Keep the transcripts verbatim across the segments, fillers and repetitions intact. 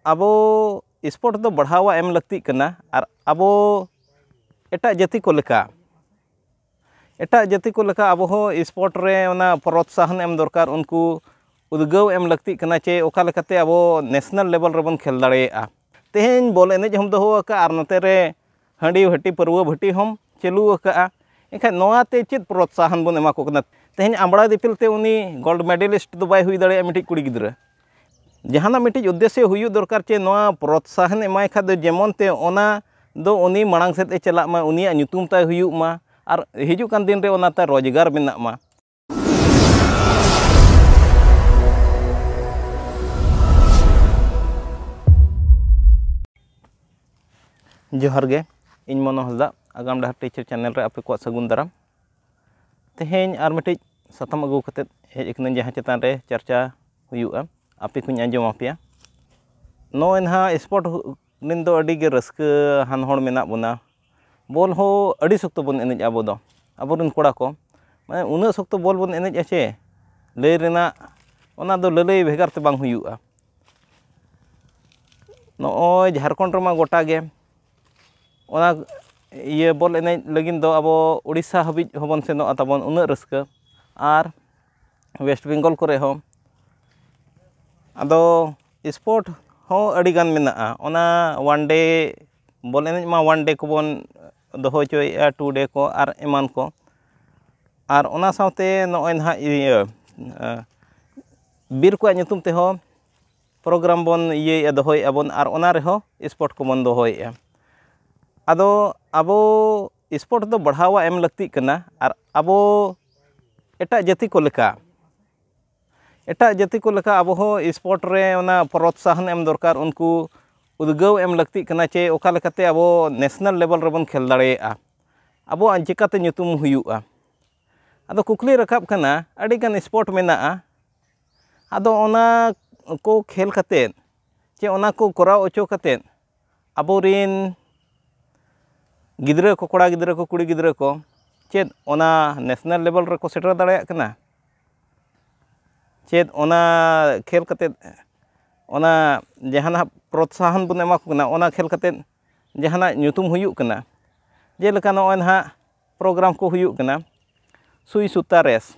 ᱟᱵᱚ ᱥᱯᱳᱨᱴ ᱫᱚ ᱵᱟᱲᱦᱟᱣᱟ ᱮᱢ ᱞᱟᱹᱠᱛᱤᱜ ᱠᱟᱱᱟ, ᱟᱨ ᱟᱵᱚ ᱮᱴᱟᱜ ᱡᱟᱹᱛᱤ ᱠᱚ ᱞᱮᱠᱟ, ᱮᱴᱟᱜ ᱡᱟᱹᱛᱤ ᱠᱚ ᱞᱮᱠᱟ ᱟᱵᱚ ᱦᱚᱸ ᱥᱯᱳᱨᱴ ᱨᱮ ᱚᱱᱟ ᱯᱨᱚᱛᱥᱟᱦᱚᱱ ᱮᱢ ᱫᱚᱨᱠᱟᱨ, ᱩᱱᱠᱩ ᱩᱫᱽᱜᱟᱹᱣ ᱮᱢ ᱞᱟᱹᱠᱛᱤᱜ ᱠᱟᱱᱟ ᱪᱮ ᱚᱠᱟ ᱞᱮᱠᱟᱛᱮ ᱟᱵᱚ ᱱᱮᱥᱱᱟᱞ ᱞᱮᱵᱮᱞ ᱨᱮᱵᱚᱱ ᱠᱷᱮᱞ ᱫᱟᱲᱮᱭᱟᱜᱼᱟ᱾ ᱛᱮᱦᱮᱧ ᱵᱚᱞ ᱮᱱᱮᱡ ᱦᱚᱸᱢ ᱫᱚᱦᱚ ᱟᱠᱟᱫᱼᱟ ᱟᱨ ᱱᱚᱛᱮ ᱨᱮ ᱦᱟᱺᱰᱤ ᱵᱷᱟᱹᱴᱤ, ᱯᱟᱹᱨᱣᱟᱹ ᱵᱷᱟᱹᱴᱤ ᱦᱚᱸᱢ ᱪᱟᱹᱞᱩ ᱟᱠᱟᱫᱼᱟ᱾ ᱮᱱᱠᱷᱟᱱ ᱱᱚᱣᱟ ᱛᱮ ᱪᱮᱫ ᱯᱨᱚᱛᱥᱟᱦᱚᱱ ᱵᱚᱱ ᱮᱢᱟ ᱠᱚ ᱠᱟᱱᱟ? ᱛᱮᱦᱮᱧ ᱟᱢᱲᱟ ᱫᱤᱯᱤᱞ ᱛᱮ ᱩᱱᱤ ᱜᱳᱞᱰ ᱢᱮᱰᱮᱞᱤᱥᱴ ᱫᱚ ᱵᱟᱭ ᱦᱩᱭ ᱫᱟᱲᱮᱭᱟᱜᱼᱟ ᱢᱤᱫᱴᱤᱡ ᱠᱩᱲᱤ ᱜᱤᱫᱽᱨᱟᱹ᱾ ᱡᱟᱦᱟᱱᱟᱜ ᱢᱤᱫᱴᱤᱡ ᱩᱫᱽᱫᱮᱥᱥᱚ ᱦᱩᱭᱩᱜ ᱫᱚᱨᱠᱟᱨ ᱪᱮ ᱱᱚᱣᱟ ᱯᱨᱚᱛᱥᱟᱦᱚᱱ ᱮᱢᱟᱭ ᱠᱷᱟᱱ ᱫᱚ ᱡᱮᱢᱚᱱ ᱛᱮ ᱚᱱᱟ ᱫᱚ ᱩᱱᱤ ᱢᱟᱲᱟᱝ ᱥᱮᱫ ᱮ ᱪᱟᱞᱟᱜ ᱢᱟ, ᱩᱱᱤᱭᱟᱜ ᱧᱩᱛᱩᱢ ᱛᱟᱭ ᱦᱩᱭᱩᱜ ᱢᱟ ᱟᱨ ᱦᱤᱡᱩᱜ ᱠᱟᱱ ᱫᱤᱱ ᱨᱮ ᱚᱱᱟ ᱛᱟᱭ ᱨᱳᱡᱽᱜᱟᱨ ᱵᱮᱱᱟᱜ ᱢᱟ᱾ ᱡᱚᱦᱟᱨ ᱜᱮ, ᱤᱧ ᱢᱚᱱᱳ ᱦᱟᱸᱥᱫᱟ, ᱟᱜᱟᱢ ᱰᱟᱦᱟᱨ ᱴᱤᱪᱟᱨ ᱪᱮᱱᱮᱞ ᱨᱮ ᱟᱯᱮ ᱠᱚᱣᱟᱜ ᱥᱟᱹᱜᱩᱱ ᱫᱟᱨᱟᱢ᱾ ᱛᱮᱦᱮᱧ ᱟᱨ ᱢᱤᱫᱴᱤᱡ ᱥᱟᱛᱟᱢ ᱟᱹᱜᱩ ᱠᱟᱛᱮᱫ ᱦᱮᱡ ᱟᱠᱟᱱᱟᱹᱧ, ᱡᱟᱦᱟᱸ ᱪᱮᱛᱟᱱ ᱨᱮ ᱪᱟᱨᱪᱟ ᱦᱩᱭᱩᱜᱼᱟ, ᱟᱯᱮ ᱠᱚᱧ ᱟᱸᱡᱚᱢ ᱟᱯᱮᱭᱟ᱾ ᱱᱚᱜᱼᱚᱭ ᱱᱟᱦᱟᱜ ᱥᱯᱳᱨᱴ ᱨᱮᱱ ᱫᱚ ᱟᱹᱰᱤ ᱜᱮ ᱨᱟᱹᱥᱠᱟᱹ ᱦᱟᱱ ᱦᱚᱲ ᱢᱮᱱᱟᱜ ᱵᱚᱱᱟ᱾ ᱵᱚᱞ ᱦᱚᱸ ᱟᱹᱰᱤ ᱥᱚᱠᱛᱚ ᱵᱚᱱ ᱮᱱᱮᱡᱼᱟ ᱟᱵᱚ ᱫᱚ, ᱟᱵᱚᱨᱮᱱ ᱠᱚᱲᱟ ᱠᱚ, ᱢᱟᱱᱮ ᱩᱱᱟᱹᱜ ᱥᱚᱠᱛᱚ ᱵᱚᱞ ᱵᱚᱱ ᱮᱱᱮᱡᱼᱟ ᱪᱮ ᱞᱟᱹᱭ ᱨᱮᱱᱟᱜ, ᱚᱱᱟ ᱫᱚ ᱞᱟᱹᱞᱟᱹᱭ ᱵᱷᱮᱜᱟᱨ ᱛᱮ ᱵᱟᱝ ᱦᱩᱭᱩᱜᱼᱟ᱾ ᱱᱚᱜᱼᱚᱭ ᱡᱷᱟᱲᱠᱷᱚᱸᱰ ᱨᱮᱢᱟ ᱜᱚᱴᱟ ᱜᱮ ᱚᱱᱟ ᱤᱭᱟᱹ ᱵᱚᱞ ᱮᱱᱮᱡ ᱞᱟᱹᱜᱤᱫ ᱫᱚ ᱟᱵᱚ ᱩᱲᱤᱥᱥᱟ ᱦᱟᱹᱵᱤᱡ ᱦᱚᱸᱵᱚᱱ ᱥᱮᱱᱚᱜᱼᱟ ᱛᱟᱵᱚᱱ, ᱩᱱᱟᱹᱜ ᱨᱟᱹᱥᱠᱟᱹ᱾ ᱟᱨ ᱣᱮᱥᱴ ᱵᱮᱝᱜᱚᱞ ᱠᱚᱨᱮ ᱦᱚᱸ᱾ ᱟᱫᱚ ᱥᱯᱳᱨᱴ ᱦᱚᱸ ᱟᱹᱰᱤᱜᱟᱱ ᱢᱮᱱᱟᱜᱼᱟ᱾ ᱚᱱᱟ ᱚᱣᱟᱱ ᱰᱮ ᱵᱚᱞ ᱮᱱᱮᱡ ᱢᱟ ᱚᱣᱟᱱ ᱰᱮ ᱠᱚᱵᱚᱱ ᱫᱚᱦᱚ ᱦᱚᱪᱚᱭᱮᱫᱼᱟ, ᱴᱩ ᱰᱮ ᱠᱚ ᱟᱨ ᱮᱢᱟᱱ ᱠᱚ᱾ ᱟᱨ ᱚᱱᱟ ᱥᱟᱶᱛᱮ ᱱᱚᱜᱼᱚᱭ ᱱᱟᱦᱟᱜ ᱤᱭᱟᱹ, ᱵᱤᱨ ᱠᱚᱣᱟᱜ ᱧᱩᱛᱩᱢ ᱛᱮᱦᱚᱸ ᱯᱨᱳᱜᱨᱟᱢ ᱵᱚᱱ ᱤᱭᱟᱹᱭᱮᱫᱼᱟ, ᱫᱚᱦᱚᱭᱮᱫᱼᱟ ᱵᱚᱱ, ᱟᱨ ᱚᱱᱟ ᱨᱮᱦᱚᱸ ᱥᱯᱳᱨᱴ ᱠᱚᱵᱚᱱ ᱫᱚᱦᱚᱭᱮᱫᱼᱟ᱾ ᱟᱫᱚ ᱟᱵᱚ ᱥᱯᱳᱨᱴ ᱫᱚ ᱵᱟᱲᱦᱟᱣᱟ ᱮᱢ ᱞᱟᱹᱠᱛᱤᱜ ᱠᱟᱱᱟ, ᱟᱨ ᱟᱵᱚ ᱮᱴᱟᱜ ᱡᱟᱹᱛᱤ ᱠᱚ ᱞᱮᱠᱟ, ᱮᱴᱟᱜ ᱡᱟᱹᱛᱤ ᱠᱚ ᱞᱮᱠᱟ ᱟᱵᱚ ᱦᱚᱸ ᱥᱯᱳᱨᱴ ᱨᱮ ᱚᱱᱟ ᱯᱨᱚᱛᱥᱟᱦᱚᱱ ᱮᱢ ᱫᱚᱨᱠᱟᱨ, ᱩᱱᱠᱩ ᱩᱫᱽᱜᱟᱹᱣ ᱮᱢ ᱞᱟᱹᱠᱛᱤᱜ ᱠᱟᱱᱟ ᱪᱮ ᱚᱠᱟ ᱞᱮᱠᱟᱛᱮ ᱟᱵᱚ ᱱᱮᱥᱱᱟᱞ ᱞᱮᱵᱮᱞ ᱨᱮᱵᱚᱱ ᱠᱷᱮᱞ ᱫᱟᱲᱮᱭᱟᱜᱼᱟ, ᱟᱵᱚᱣᱟᱜ ᱪᱤᱠᱟᱹᱛᱮ ᱧᱩᱛᱩᱢ ᱦᱩᱭᱩᱜᱼᱟ᱾ ᱟᱫᱚ ᱠᱩᱠᱞᱤ ᱨᱟᱠᱟᱵ ᱠᱟᱱᱟ, ᱟᱹᱰᱤᱜᱟᱱ ᱥᱯᱳᱨᱴ ᱢᱮᱱᱟᱜᱼᱟ, ᱟᱫᱚ ᱚᱱᱟ ᱠᱚ ᱠᱷᱮᱞ ᱠᱟᱛᱮᱫ ᱪᱮ ᱚᱱᱟ ᱠᱚ ᱠᱚᱨᱟᱣ ᱦᱚᱪᱚ ᱠᱟᱛᱮᱫ ᱟᱵᱚᱨᱤᱱ ᱜᱤᱫᱽᱨᱟᱹ ᱠᱚ, ᱠᱚᱲᱟ ᱜᱤᱫᱽᱨᱟᱹ ᱠᱚ, ᱠᱩᱲᱤ ᱜᱤᱫᱽᱨᱟᱹ ᱠᱚ ᱪᱮᱫ ᱚᱱᱟ ᱱᱮᱥᱱᱟᱞ ᱞᱮᱵᱮᱞ ᱨᱮᱠᱚ ᱥᱮᱴᱮᱨ ᱫᱟᱲᱮᱭᱟᱜ ᱠᱟᱱᱟ? ᱪᱮᱫ ᱚᱱᱟ ᱠᱷᱮᱞ ᱠᱟᱛᱮᱫ ᱚᱱᱟ ᱡᱟᱦᱟᱱᱟᱜ ᱯᱨᱚᱛᱥᱟᱦᱚᱱ ᱵᱚᱱ ᱮᱢᱟ ᱠᱚ ᱠᱟᱱᱟ, ᱚᱱᱟ ᱠᱷᱮᱞ ᱠᱟᱛᱮᱫ ᱡᱟᱦᱟᱱᱟᱜ ᱧᱩᱛᱩᱢ ᱦᱩᱭᱩᱜ ᱠᱟᱱᱟ, ᱡᱮᱞᱮᱠᱟ ᱱᱚᱜᱼᱚᱭ ᱱᱟᱦᱟᱜ ᱯᱨᱳᱜᱨᱟᱢ ᱠᱚ ᱦᱩᱭᱩᱜ ᱠᱟᱱᱟ, ᱥᱩᱭ ᱥᱩᱛᱟ ᱨᱮᱥ,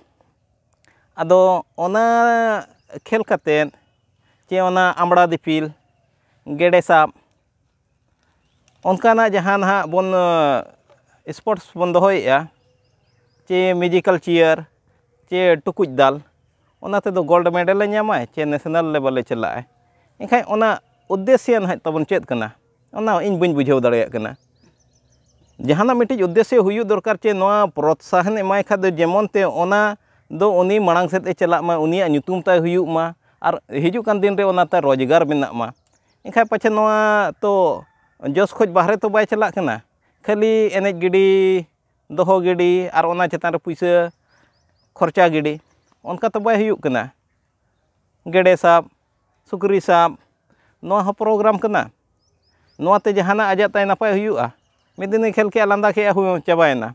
ᱟᱫᱚ ᱚᱱᱟ ᱠᱷᱮᱞ ᱠᱟᱛᱮᱫ ᱪᱮ ᱚᱱᱟ ᱟᱢᱲᱟ ᱫᱤᱯᱤᱞ, ᱜᱮᱰᱮ ᱥᱟᱵ, ᱚᱱᱠᱟᱱᱟᱜ ᱡᱟᱦᱟᱸ ᱱᱟᱦᱟᱜ ᱵᱚᱱ ᱥᱯᱳᱨᱴᱥ ᱵᱚᱱ ᱫᱚᱦᱚᱭᱮᱫᱼᱟ, ᱪᱮ ᱢᱤᱭᱩᱡᱤᱠᱟᱞ ᱪᱮᱭᱟᱨ, ᱪᱮ ᱴᱩᱠᱩᱡ ᱫᱟᱞ, ᱚᱱᱟ ᱛᱮᱫᱚ ᱜᱳᱞᱰ ᱢᱮᱰᱮᱞᱮ ᱧᱟᱢᱟᱭ ᱪᱮ ᱱᱮᱥᱱᱟᱞ ᱞᱮᱵᱮᱞᱮ ᱪᱟᱞᱟᱜᱼᱟᱭ᱾ ᱮᱱᱠᱷᱟᱱ ᱚᱱᱟ ᱩᱫᱽᱫᱮᱥᱭᱚ ᱱᱟᱦᱟᱜ ᱛᱟᱵᱚᱱ ᱪᱮᱫ ᱠᱟᱱᱟ? ᱚᱱᱟ ᱤᱧ ᱵᱟᱹᱧ ᱵᱩᱡᱷᱟᱹᱣ ᱫᱟᱲᱮᱭᱟᱜ ᱠᱟᱱᱟ᱾ ᱡᱟᱦᱟᱱᱟᱜ ᱢᱤᱫᱴᱤᱡ ᱩᱫᱽᱫᱮᱥᱭᱚ ᱦᱩᱭᱩᱜ ᱫᱚᱨᱠᱟᱨ, ᱪᱮ ᱱᱚᱣᱟ ᱯᱨᱚᱛᱥᱟᱦᱚᱱ ᱮᱢᱟᱭ ᱠᱷᱟᱡ ᱫᱚ ᱡᱮᱢᱚᱱ ᱛᱮ ᱚᱱᱟ ᱫᱚ ᱩᱱᱤ ᱢᱟᱲᱟᱝ ᱥᱮᱫ ᱮ ᱪᱟᱞᱟᱜ ᱢᱟ, ᱩᱱᱤᱭᱟᱜ ᱧᱩᱛᱩᱢ ᱛᱟᱭ ᱦᱩᱭᱩᱜ ᱢᱟ, ᱟᱨ ᱦᱤᱡᱩᱜ ᱠᱟᱱ ᱫᱤᱱ ᱨᱮ ᱚᱱᱟ ᱛᱟᱭ ᱨᱳᱡᱽᱜᱟᱨ ᱵᱮᱱᱟᱜ ᱢᱟ᱾ ᱮᱱᱠᱷᱟᱱ ᱯᱟᱪᱷᱮ ᱱᱚᱣᱟ ᱛᱚ ᱡᱚᱥ ᱠᱷᱚᱡ ᱵᱟᱦᱨᱮ ᱛᱚ ᱵᱟᱭ ᱪᱟᱞᱟᱜ ᱠᱟᱱᱟ, ᱠᱷᱟᱹᱞᱤ ᱮᱱᱮᱡ ᱜᱤᱰᱤ, ᱫᱚᱦᱚ ᱜᱤᱰᱤ ᱟᱨ ᱚᱱᱟ ᱪᱮᱛᱟᱱ ᱨᱮ ᱯᱩᱭᱥᱟᱹ ᱠᱷᱚᱨᱪᱟ ᱜᱤᱰᱤ, ᱚᱱᱠᱟ ᱛᱚ ᱵᱟᱭ ᱦᱩᱭᱩᱜ ᱠᱟᱱᱟ᱾ ᱜᱮᱰᱮ ᱥᱟᱵ, ᱥᱩᱠᱨᱤ ᱥᱟᱵ, ᱱᱚᱣᱟ ᱦᱚᱸ ᱯᱨᱳᱜᱨᱟᱢ ᱠᱟᱱᱟ᱾ ᱱᱚᱣᱟᱛᱮ ᱡᱟᱦᱟᱱᱟᱜ ᱟᱡᱟᱜ ᱛᱟᱭ ᱱᱟᱯᱟᱭ ᱦᱩᱭᱩᱜᱼᱟ? ᱢᱤᱫ ᱫᱤᱱᱮ ᱠᱷᱮᱞ ᱠᱮᱜᱼᱟ, ᱞᱟᱸᱫᱟ ᱠᱮᱜᱼᱟ, ᱦᱩᱭ ᱪᱟᱵᱟᱭᱮᱱᱟ᱾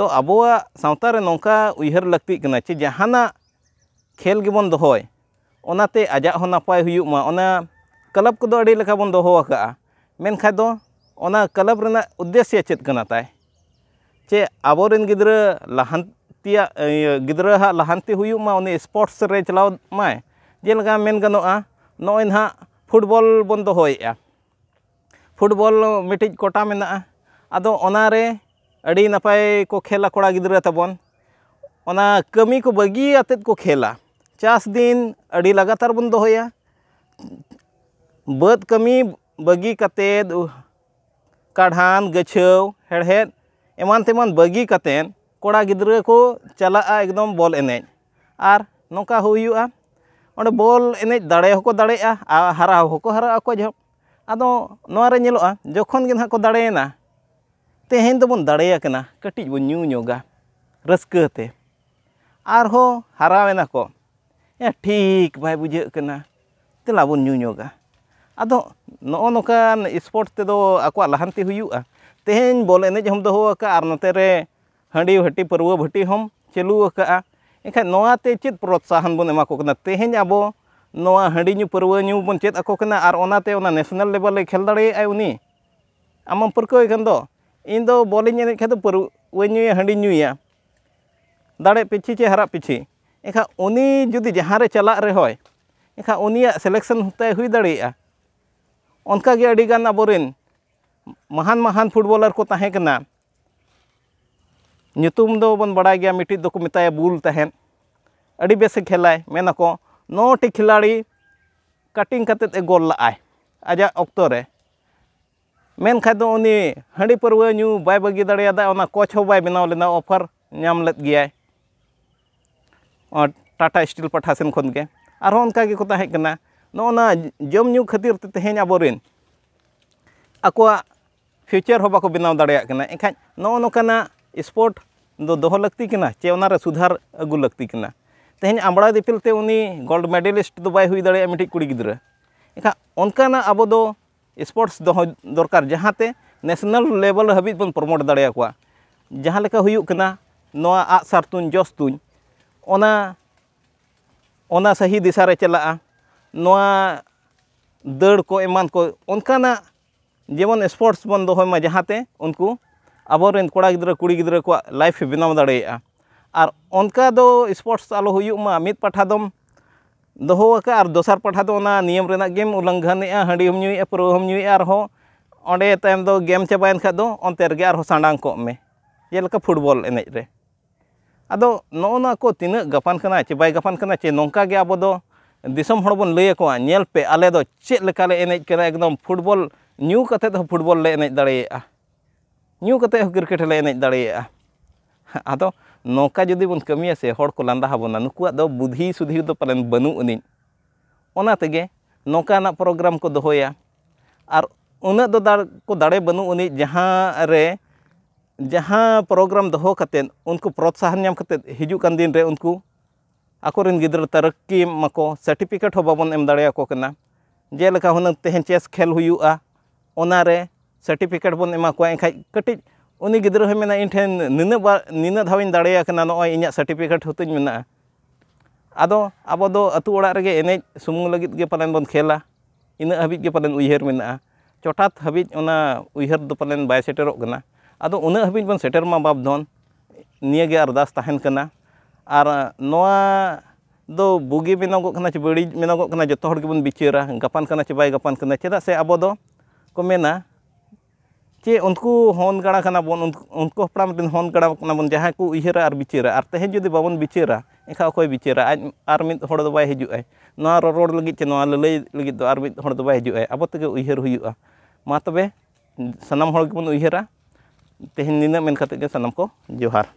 ᱛᱚ ᱟᱵᱚᱣᱟᱜ ᱥᱟᱶᱛᱟ ᱨᱮ ᱱᱚᱝᱠᱟ ᱩᱭᱦᱟᱹᱨ ᱞᱟᱹᱠᱛᱤᱜ ᱠᱟᱱᱟ ᱪᱮ ᱡᱟᱦᱟᱱᱟᱜ ᱠᱷᱮᱞ ᱜᱮᱵᱚᱱ ᱫᱚᱦᱚᱭ, ᱚᱱᱟᱛᱮ ᱟᱡᱟᱜ ᱦᱚᱸ ᱱᱟᱯᱟᱭ ᱦᱩᱭᱩᱜ ᱢᱟ᱾ ᱚᱱᱟ ᱠᱞᱟᱵᱽ ᱠᱚᱫᱚ ᱟᱹᱰᱤ ᱞᱮᱠᱟ ᱵᱚᱱ ᱫᱚᱦᱚ ᱟᱠᱟᱫᱼᱟ, ᱢᱮᱱᱠᱷᱟᱱ ᱫᱚ ᱚᱱᱟ ᱠᱞᱟᱵᱽ ᱨᱮᱱᱟᱜ ᱩᱫᱽᱫᱮᱥᱭᱚ ᱪᱮᱫ ᱠᱟᱱᱟ ᱛᱟᱭ? ᱪᱮ ᱟᱵᱚᱨᱮᱱ ᱜᱤᱫᱽᱨᱟᱹ ᱞᱟᱦᱟᱱᱛᱤᱭᱟᱜ, ᱤᱭᱟᱹ, ᱜᱤᱫᱽᱨᱟᱹ ᱦᱟᱸᱜ ᱞᱟᱦᱟᱱᱛᱤ ᱦᱩᱭᱩᱜ ᱢᱟ, ᱩᱱᱤ ᱥᱯᱳᱨᱴᱥ ᱨᱮ ᱪᱟᱞᱟᱣ ᱢᱟᱭ᱾ ᱡᱮᱞᱮᱠᱟ ᱢᱮᱱ ᱜᱟᱱᱚᱜᱼᱟ, ᱱᱚᱜᱼᱚᱭ ᱱᱟᱦᱟᱜ ᱯᱷᱩᱴᱵᱚᱞ ᱵᱚᱱ ᱫᱚᱦᱚᱭᱮᱫᱼᱟ, ᱯᱷᱩᱴᱵᱚᱞ ᱢᱤᱫᱴᱤᱡ ᱠᱳᱴᱟ ᱢᱮᱱᱟᱜᱼᱟ, ᱟᱫᱚ ᱚᱱᱟᱨᱮ ᱟᱹᱰᱤ ᱱᱟᱯᱟᱭ ᱠᱚ ᱠᱷᱮᱞᱟ ᱠᱚᱲᱟ ᱜᱤᱫᱽᱨᱟᱹ ᱛᱟᱵᱚᱱ᱾ ᱚᱱᱟ ᱠᱟᱹᱢᱤ ᱠᱚ ᱵᱟᱹᱜᱤ ᱟᱛᱮᱫ ᱠᱚ ᱠᱷᱮᱞᱟ᱾ ᱪᱟᱥ ᱫᱤᱱ ᱟᱹᱰᱤ ᱞᱟᱜᱟᱛᱟᱨ ᱵᱚᱱ ᱫᱚᱦᱚᱭᱟ, ᱵᱟᱹᱫᱽ ᱠᱟᱹᱢᱤ ᱵᱟᱹᱜᱤ ᱠᱟᱛᱮᱫ ᱠᱟᱰᱷᱟᱱ, ᱜᱟᱹᱪᱷᱟᱹᱣ, ᱦᱮᱲᱦᱮᱫ ᱮᱢᱟᱱ ᱛᱮᱢᱟᱱ ᱵᱟᱹᱜᱤ ᱠᱟᱛᱮᱫ ᱠᱚᱲᱟ ᱜᱤᱫᱽᱨᱟᱹ ᱠᱚ ᱪᱟᱞᱟᱜᱼᱟ ᱮᱠᱫᱚᱢ ᱵᱚᱞ ᱮᱱᱮᱡ᱾ ᱟᱨ ᱱᱚᱝᱠᱟ ᱦᱩᱭᱩᱜᱼᱟ, ᱚᱸᱰᱮ ᱵᱚᱞ ᱮᱱᱮᱡ ᱫᱟᱲᱮ ᱦᱚᱸᱠᱚ ᱫᱟᱲᱮᱭᱟᱜᱼᱟ ᱟᱨ ᱦᱟᱨᱟᱣ ᱦᱚᱸᱠᱚ ᱦᱟᱨᱟᱜᱼᱟ ᱚᱠᱚᱭ ᱡᱚᱦᱚᱜ᱾ ᱟᱫᱚ ᱱᱚᱣᱟ ᱨᱮ ᱧᱮᱞᱚᱜᱼᱟ, ᱡᱚᱠᱷᱚᱱ ᱜᱮ ᱱᱟᱦᱟᱜ ᱠᱚ ᱫᱟᱲᱮᱭᱮᱱᱟ, ᱛᱮᱦᱮᱧ ᱫᱚᱵᱚᱱ ᱫᱟᱲᱮᱭᱟᱠᱟᱱᱟ, ᱠᱟᱹᱴᱤᱡ ᱵᱚᱱ ᱧᱩ ᱧᱚᱜᱟ ᱨᱟᱹᱥᱠᱟᱹ ᱛᱮ᱾ ᱟᱨᱦᱚᱸ ᱦᱟᱨᱟᱣᱮᱱᱟ ᱠᱚ, ᱮ, ᱴᱷᱤᱠ ᱵᱟᱭ ᱵᱩᱡᱷᱟᱹᱜ ᱠᱟᱱᱟ, ᱫᱮᱞᱟ ᱵᱚᱱ ᱧᱩ ᱧᱚᱜᱟ᱾ ᱟᱫᱚ ᱱᱚᱜᱼᱚ ᱱᱚᱝᱠᱟᱱ ᱥᱯᱳᱨᱴ ᱛᱮᱫᱚ ᱟᱠᱚᱣᱟᱜ ᱞᱟᱦᱟᱱᱛᱤ ᱦᱩᱭᱩᱜᱼᱟ? ᱛᱮᱦᱮᱧ ᱵᱚᱞ ᱮᱱᱮᱡ ᱦᱚᱸᱢ ᱫᱚᱦᱚ ᱟᱠᱟᱫᱼᱟ ᱟᱨ ᱱᱚᱛᱮ ᱨᱮ ᱦᱟᱺᱰᱤ ᱵᱷᱟᱹᱴᱤ, ᱯᱟᱹᱨᱣᱟᱹ ᱵᱷᱟᱹᱴᱤ ᱦᱚᱸᱢ ᱪᱟᱹᱞᱩ ᱟᱠᱟᱫᱼᱟ᱾ ᱮᱱᱠᱷᱟᱱ ᱱᱚᱣᱟ ᱛᱮ ᱪᱮᱫ ᱯᱨᱚᱛᱥᱟᱦᱚᱱ ᱵᱚᱱ ᱮᱢᱟ ᱠᱚ ᱠᱟᱱᱟ? ᱛᱮᱦᱮᱧ ᱟᱵᱚ ᱱᱚᱣᱟ ᱦᱟᱺᱰᱤ ᱧᱩ, ᱯᱟᱹᱨᱣᱟᱹ ᱧᱩ ᱵᱚᱱ ᱪᱮᱫ ᱟᱠᱚ ᱠᱟᱱᱟ, ᱟᱨ ᱚᱱᱟᱛᱮ ᱚᱱᱟ ᱱᱮᱥᱱᱟᱞ ᱞᱮᱵᱮᱞ ᱨᱮ ᱠᱷᱮᱞ ᱫᱟᱲᱮᱭᱟᱜᱼᱟᱭ ᱩᱱᱤ? ᱟᱢᱮᱢ ᱯᱟᱹᱨᱠᱟᱹᱣ ᱠᱷᱟᱱ ᱫᱚ, ᱤᱧ ᱫᱚ ᱵᱚᱞᱤᱧ ᱮᱱᱮᱡ ᱠᱷᱟᱱ ᱫᱚ ᱯᱟᱹᱨᱣᱟᱹᱧ ᱧᱩᱭᱟ, ᱦᱟᱺᱰᱤᱧ ᱧᱩᱭᱟ, ᱫᱟᱲᱮ ᱯᱤᱪᱷᱤ ᱪᱮ ᱦᱟᱨᱟᱜ ᱯᱤᱪᱷᱤ᱾ ᱮᱱᱠᱷᱟᱱ ᱩᱱᱤ ᱡᱩᱫᱤ ᱡᱟᱦᱟᱸ ᱨᱮ ᱪᱟᱞᱟᱜ ᱨᱮᱦᱚᱸᱭ, ᱮᱱᱠᱷᱟᱱ ᱩᱱᱤᱭᱟᱜ ᱥᱤᱞᱮᱠᱥᱚᱱ ᱛᱟᱭ ᱦᱩᱭ ᱫᱟᱲᱮᱭᱟᱜᱼᱟ᱾ ᱚᱱᱠᱟᱜᱮ ᱟᱹᱰᱤᱜᱟᱱ ᱟᱵᱚᱨᱮᱱ ᱢᱟᱦᱟᱱ ᱢᱟᱦᱟᱱ ᱯᱷᱩᱴᱵᱚᱞᱟᱨ ᱠᱚ ᱛᱟᱦᱮᱸ ᱠᱟᱱᱟ᱾ ᱧᱩᱛᱩᱢ ᱫᱚᱵᱚᱱ ᱵᱟᱲᱟᱭ ᱜᱮᱭᱟ, ᱢᱤᱫᱴᱤᱡ ᱫᱚᱠᱚ ᱢᱮᱛᱟᱭᱟ ᱵᱩᱞ ᱛᱟᱦᱮᱸᱫ, ᱟᱹᱰᱤ ᱵᱮᱥᱮ ᱠᱷᱮᱞᱟᱭ᱾ ᱢᱮᱱᱟᱠᱚ, ᱱᱚᱴᱤ ᱠᱷᱤᱞᱟᱲᱤ ᱠᱟᱴᱤᱝ ᱠᱟᱛᱮᱫ ᱮ ᱜᱳᱞ ᱞᱟᱜᱼᱟᱭ ᱟᱡᱟᱜ ᱚᱠᱛᱚ ᱨᱮ᱾ ᱢᱮᱱᱠᱷᱟᱱ ᱫᱚ ᱩᱱᱤ ᱦᱟᱺᱰᱤ ᱯᱟᱹᱨᱣᱟᱹ ᱧᱩ ᱵᱟᱭ ᱵᱟᱹᱜᱤ ᱫᱟᱲᱮᱭᱟᱫᱟ, ᱚᱱᱟ ᱠᱳᱪ ᱦᱚᱸ ᱵᱟᱭ ᱵᱮᱱᱟᱣ ᱞᱮᱱᱟ, ᱚᱯᱷᱟᱨ ᱧᱟᱢ ᱞᱮᱫ ᱜᱮᱭᱟᱭ ᱴᱟᱴᱟ ᱥᱴᱤᱞ ᱯᱟᱦᱴᱟ ᱥᱮᱱ ᱠᱷᱚᱱ ᱜᱮ᱾ ᱟᱨᱦᱚᱸ ᱚᱱᱠᱟ ᱜᱮᱠᱚ ᱛᱟᱦᱮᱸ ᱠᱟᱱᱟ᱾ ᱱᱚᱜᱼᱚ ᱱᱟ ᱡᱚᱢ ᱧᱩ ᱠᱷᱟᱹᱛᱤᱨ ᱛᱮ ᱛᱮᱦᱮᱧ ᱟᱵᱚᱨᱮᱱ ᱟᱠᱚᱣᱟᱜ ᱯᱷᱤᱭᱩᱪᱟᱨ ᱦᱚᱸ ᱵᱟᱠᱚ ᱵᱮᱱᱟᱣ ᱫᱟᱲᱮᱭᱟᱜ ᱠᱟᱱᱟ᱾ ᱮᱱᱠᱷᱟᱱ ᱱᱚᱜᱼᱚ ᱱᱚᱝᱠᱟᱱᱟᱜ ᱥᱯᱳᱨᱴ ᱫᱚ ᱫᱚᱦᱚ ᱞᱟᱹᱠᱛᱤ ᱠᱟᱱᱟ ᱪᱮ ᱚᱱᱟᱨᱮ ᱥᱩᱫᱷᱟᱨ ᱟᱹᱜᱩ ᱞᱟᱹᱠᱛᱤ ᱠᱟᱱᱟ? ᱛᱮᱦᱮᱧ ᱟᱢᱲᱟ ᱫᱤᱯᱤᱞ ᱛᱮ ᱩᱱᱤ ᱜᱳᱞᱰ ᱢᱮᱰᱮᱞᱤᱥᱴ ᱫᱚ ᱵᱟᱭ ᱦᱩᱭ ᱫᱟᱲᱮᱭᱟᱜᱼᱟ ᱢᱤᱫᱴᱤᱡ ᱠᱩᱲᱤ ᱜᱤᱫᱽᱨᱟᱹ᱾ ᱮᱱᱠᱷᱟᱱ ᱚᱱᱠᱟᱱᱟᱜ ᱟᱵᱚ ᱫᱚ ᱥᱯᱳᱨᱴᱥ ᱫᱚᱦᱚ ᱫᱚᱨᱠᱟᱨ, ᱡᱟᱦᱟᱸᱛᱮ ᱱᱮᱥᱱᱟᱞ ᱞᱮᱵᱮᱞ ᱦᱟᱹᱵᱤᱡ ᱵᱚᱱ ᱯᱨᱚᱢᱳᱴ ᱫᱟᱲᱮᱭᱟᱠᱚᱣᱟ᱾ ᱡᱟᱦᱟᱸ ᱞᱮᱠᱟ ᱦᱩᱭᱩᱜ ᱠᱟᱱᱟ ᱱᱚᱣᱟ ᱟᱜᱼᱥᱟᱨ ᱛᱩᱧ, ᱡᱚᱥ ᱛᱩᱧ, ᱚᱱᱟ, ᱚᱱᱟ ᱥᱟᱹᱦᱤ ᱫᱤᱥᱟ ᱨᱮ ᱪᱟᱞᱟᱜᱼᱟ᱾ ᱱᱚᱣᱟ ᱫᱟᱹᱲ ᱠᱚ ᱮᱢᱟᱱ ᱠᱚ, ᱚᱱᱠᱟᱱᱟᱜ ᱡᱮᱢᱚᱱ ᱥᱯᱳᱨᱴᱥ ᱵᱚᱱ ᱫᱚᱦᱚᱭ ᱢᱟ, ᱡᱟᱦᱟᱸᱛᱮ ᱩᱱᱠᱩ ᱟᱵᱚᱨᱮᱱ ᱠᱚᱲᱟ ᱜᱤᱫᱽᱨᱟᱹ ᱠᱩᱲᱤ ᱜᱤᱫᱽᱨᱟᱹ ᱠᱚᱣᱟᱜ ᱞᱟᱭᱤᱯᱷ ᱵᱮᱱᱟᱣ ᱫᱟᱲᱮᱭᱟᱜᱼᱟ᱾ ᱟᱨ ᱚᱱᱠᱟ ᱫᱚ ᱥᱯᱳᱨᱴᱥ ᱟᱞᱚ ᱦᱩᱭᱩᱜ ᱢᱟ, ᱢᱤᱫ ᱯᱟᱦᱴᱟ ᱫᱚᱢ ᱫᱚᱦᱚ ᱟᱠᱟᱫᱼᱟ ᱟᱨ ᱫᱚᱥᱟᱨ ᱯᱟᱦᱴᱟ ᱫᱚ ᱚᱱᱟ ᱱᱤᱭᱚᱢ ᱨᱮᱱᱟᱜ ᱜᱮᱢ ᱩᱞᱞᱚᱝᱜᱷᱚᱱᱮᱜᱼᱟ, ᱦᱟᱺᱰᱤ ᱦᱚᱸᱢ ᱧᱩᱭᱮᱫᱼᱟ, ᱯᱟᱹᱨᱣᱟᱹ ᱦᱚᱸᱢ ᱧᱩᱭᱮᱫᱼᱟ, ᱟᱨᱦᱚᱸ ᱚᱸᱰᱮ ᱛᱟᱭᱚᱢ ᱫᱚ ᱜᱮᱢ ᱪᱟᱵᱟᱭᱮᱱ ᱠᱷᱟᱡ ᱫᱚ ᱚᱱᱛᱮ ᱨᱮᱜᱮ ᱟᱨᱦᱚᱸ ᱥᱟᱸᱰᱟᱝ ᱠᱚᱜ ᱢᱮ, ᱡᱮᱞᱮᱠᱟ ᱯᱷᱩᱴᱵᱚᱞ ᱮᱱᱮᱡ ᱨᱮ᱾ ᱟᱫᱚ ᱱᱚᱜᱼᱚ ᱱᱚᱣᱟ ᱠᱚ ᱛᱤᱱᱟᱹᱜ ᱜᱟᱯᱟᱱ ᱠᱟᱱᱟ ᱪᱮ ᱵᱟᱭ ᱜᱟᱯᱟᱱ ᱠᱟᱱᱟ ᱪᱮ, ᱱᱚᱝᱠᱟ ᱜᱮ ᱟᱵᱚ ᱫᱚ ᱫᱤᱥᱚᱢ ᱦᱚᱲ ᱵᱚᱱ ᱞᱟᱹᱭ ᱟᱠᱚᱣᱟ, "ᱧᱮᱞ ᱯᱮ, ᱟᱞᱮ ᱫᱚ ᱪᱮᱫ ᱞᱮᱠᱟ ᱞᱮ ᱮᱱᱮᱡ ᱠᱟᱱᱟ, ᱮᱠᱫᱚᱢ ᱯᱷᱩᱴᱵᱚᱞ ᱧᱩ ᱠᱟᱛᱮᱫ ᱦᱚᱸ ᱯᱷᱩᱴᱵᱚᱞ ᱞᱮ ᱮᱱᱮᱡ ᱫᱟᱲᱮᱭᱟᱜᱼᱟ, ᱧᱩ ᱠᱟᱛᱮᱫ ᱦᱚᱸ ᱠᱨᱤᱠᱮᱴ ᱞᱮ ᱮᱱᱮᱡ ᱫᱟᱲᱮᱭᱟᱜᱼᱟ᱾" ᱟᱫᱚ ᱱᱚᱝᱠᱟ ᱡᱩᱫᱤ ᱵᱚᱱ ᱠᱟᱹᱢᱤᱭᱟ ᱥᱮ, ᱦᱚᱲ ᱠᱚ ᱞᱟᱸᱫᱟ ᱟᱵᱚᱱᱟ, ᱱᱩᱠᱩᱣᱟᱜ ᱫᱚ ᱵᱩᱫᱷᱤ ᱥᱩᱫᱷᱤ ᱫᱚ ᱯᱟᱞᱮᱱ ᱵᱟᱹᱱᱩᱜ ᱟᱹᱱᱤᱡ᱾ ᱚᱱᱟ ᱛᱮᱜᱮ ᱱᱚᱝᱠᱟᱱᱟᱜ ᱯᱨᱳᱜᱨᱟᱢ ᱠᱚ ᱫᱚᱦᱚᱭᱟ᱾ ᱟᱨ ᱩᱱᱟᱹᱜ ᱫᱚ ᱫᱟᱲ-, ᱠᱚ ᱫᱟᱲᱮ ᱵᱟᱹᱱᱩᱜ ᱟᱹᱱᱤᱡ, ᱡᱟᱦᱟᱸ ᱨᱮ, ᱡᱟᱦᱟᱸ ᱯᱨᱳᱜᱨᱟᱢ ᱫᱚᱦᱚ ᱠᱟᱛᱮᱫ ᱩᱱᱠᱩ ᱯᱨᱚᱛᱥᱟᱦᱚᱱ ᱧᱟᱢ ᱠᱟᱛᱮᱫ ᱦᱤᱡᱩᱜ ᱠᱟᱱ ᱫᱤᱱ ᱨᱮ ᱩᱱᱠᱩ ᱟᱠᱚᱨᱮᱱ ᱜᱤᱫᱽᱨᱟᱹ ᱛᱟᱨᱟᱠᱠᱤ ᱢᱟᱠᱚ, ᱥᱟᱨᱴᱤᱯᱷᱤᱠᱮᱴ ᱦᱚᱸ ᱵᱟᱵᱚᱱ ᱮᱢ ᱫᱟᱲᱮᱭᱟᱠᱚ ᱠᱟᱱᱟ᱾ ᱡᱮᱞᱮᱠᱟ ᱦᱩᱱᱟᱹᱝ ᱛᱮᱦᱮᱧ ᱪᱮᱥ ᱠᱷᱮᱞ ᱦᱩᱭᱩᱜᱼᱟ, ᱚᱱᱟᱨᱮ ᱥᱟᱨᱴᱤᱯᱷᱤᱠᱮᱴ ᱵᱚᱱ ᱮᱢᱟ ᱠᱚᱣᱟ, ᱮᱱᱠᱷᱟᱡ ᱠᱟᱹᱴᱤᱡ ᱩᱱᱤ ᱜᱤᱫᱽᱨᱟᱹ ᱦᱚᱸᱭ ᱢᱮᱱᱟ, "ᱤᱧ ᱴᱷᱮᱱ ᱱᱤᱱᱟᱹᱜ ᱵᱟᱨ, ᱱᱤᱱᱟᱹᱜ ᱫᱷᱟᱣ ᱤᱧ ᱫᱟᱲᱮᱭᱟᱠᱟᱱᱟ, ᱱᱚᱜᱼᱚᱭ ᱤᱧᱟᱹᱜ ᱥᱟᱨᱴᱤᱯᱷᱤᱠᱮᱴ ᱦᱚᱸᱛᱤᱧ ᱢᱮᱱᱟᱜᱼᱟ᱾" ᱟᱫᱚ ᱟᱵᱚ ᱫᱚ ᱟᱹᱛᱩ ᱚᱲᱟᱜ ᱨᱮᱜᱮ ᱮᱱᱮᱡ ᱥᱩᱢᱩᱝ ᱞᱟᱹᱜᱤᱫ ᱜᱮ ᱯᱟᱞᱮᱱ ᱵᱚᱱ ᱠᱷᱮᱞᱟ, ᱤᱱᱟᱹᱜ ᱦᱟᱹᱵᱤᱡ ᱜᱮ ᱯᱟᱞᱮᱱ ᱩᱭᱦᱟᱹᱨ ᱢᱮᱱᱟᱜᱼᱟ᱾ ᱪᱚᱴᱷᱟᱛ ᱦᱟᱹᱵᱤᱡ ᱚᱱᱟ ᱩᱭᱦᱟᱹᱨ ᱫᱚ ᱯᱟᱞᱮᱱ ᱵᱟᱭ ᱥᱮᱴᱮᱨᱚᱜ ᱠᱟᱱᱟ᱾ ᱟᱫᱚ ᱩᱱᱟᱹᱜ ᱦᱟᱹᱵᱤᱡ ᱵᱚᱱ ᱥᱮᱴᱮᱨ ᱢᱟ ᱵᱟᱯ ᱫᱷᱚᱱ, ᱱᱤᱭᱟᱹ ᱜᱮ ᱟᱨᱫᱟᱥ ᱛᱟᱦᱮᱱ ᱠᱟᱱᱟ᱾ ᱟᱨ ᱱᱚᱣᱟ ᱫᱚ ᱵᱩᱜᱤ ᱢᱮᱱᱚᱜᱚᱜ ᱠᱟᱱᱟ ᱪᱮ ᱵᱟᱹᱲᱤᱡ ᱢᱮᱱᱚᱜᱚᱜ ᱠᱟᱱᱟ, ᱡᱚᱛᱚ ᱦᱚᱲ ᱜᱮᱵᱚᱱ ᱵᱤᱪᱟᱹᱨᱟ, ᱜᱟᱯᱟᱱ ᱠᱟᱱᱟ ᱪᱮ ᱵᱟᱭ ᱜᱟᱯᱟᱱ ᱠᱟᱱᱟ᱾ ᱪᱮᱫᱟᱜ ᱥᱮ ᱟᱵᱚ ᱫᱚ ᱠᱚ ᱢᱮᱱᱟ ᱪᱮ ᱩᱱᱠᱩ ᱦᱚᱱ ᱜᱟᱲᱟ ᱠᱟᱱᱟ ᱵᱚᱱ, ᱩᱱᱠᱩ, ᱩᱱᱠᱩ ᱦᱟᱯᱲᱟᱢ ᱨᱮᱱ ᱦᱚᱱ ᱜᱟᱲᱟ ᱠᱟᱱᱟ ᱵᱚᱱ, ᱡᱟᱦᱟᱸᱭ ᱠᱚ ᱩᱭᱦᱟᱹᱨᱟ ᱟᱨ ᱵᱤᱪᱟᱹᱨᱟ᱾ ᱟᱨ ᱛᱮᱦᱮᱧ ᱡᱩᱫᱤ ᱵᱟᱵᱚᱱ ᱵᱤᱪᱟᱹᱨᱟ, ᱮᱱᱠᱷᱟᱱ ᱚᱠᱚᱭ ᱵᱤᱪᱟᱹᱨᱟ? ᱟᱡ ᱟᱨ ᱢᱤᱫ ᱦᱚᱲ ᱫᱚ ᱵᱟᱭ ᱦᱤᱡᱩᱜᱼᱟᱭ᱾ ᱱᱚᱣᱟ ᱨᱚᱨᱚᱲ ᱞᱟᱹᱜᱤᱫ ᱪᱮ ᱱᱚᱣᱟ ᱞᱟᱹᱞᱟᱹᱭ ᱞᱟᱹᱜᱤᱫ ᱫᱚ ᱟᱨ ᱢᱤᱫ ᱦᱚᱲ ᱫᱚ ᱵᱟᱭ ᱦᱤᱡᱩᱜᱼᱟᱭ᱾ ᱟᱵᱚ ᱛᱮᱜᱮ ᱩᱭᱦᱟᱹᱨ ᱦᱩᱭᱩᱜᱼᱟ᱾ ᱢᱟ ᱛᱚᱵᱮ, ᱥᱟᱱᱟᱢ ᱦᱚᱲ ᱜᱮᱵᱚᱱ ᱩᱭᱦᱟᱹᱨᱟ᱾ ᱛᱮᱦᱮᱧ ᱱᱤᱱᱟᱹᱜ ᱢᱮᱱ ᱠᱟᱛᱮ ᱜᱮ ᱥᱟᱱᱟᱢ ᱠᱚ ᱡᱚᱦᱟᱨ᱾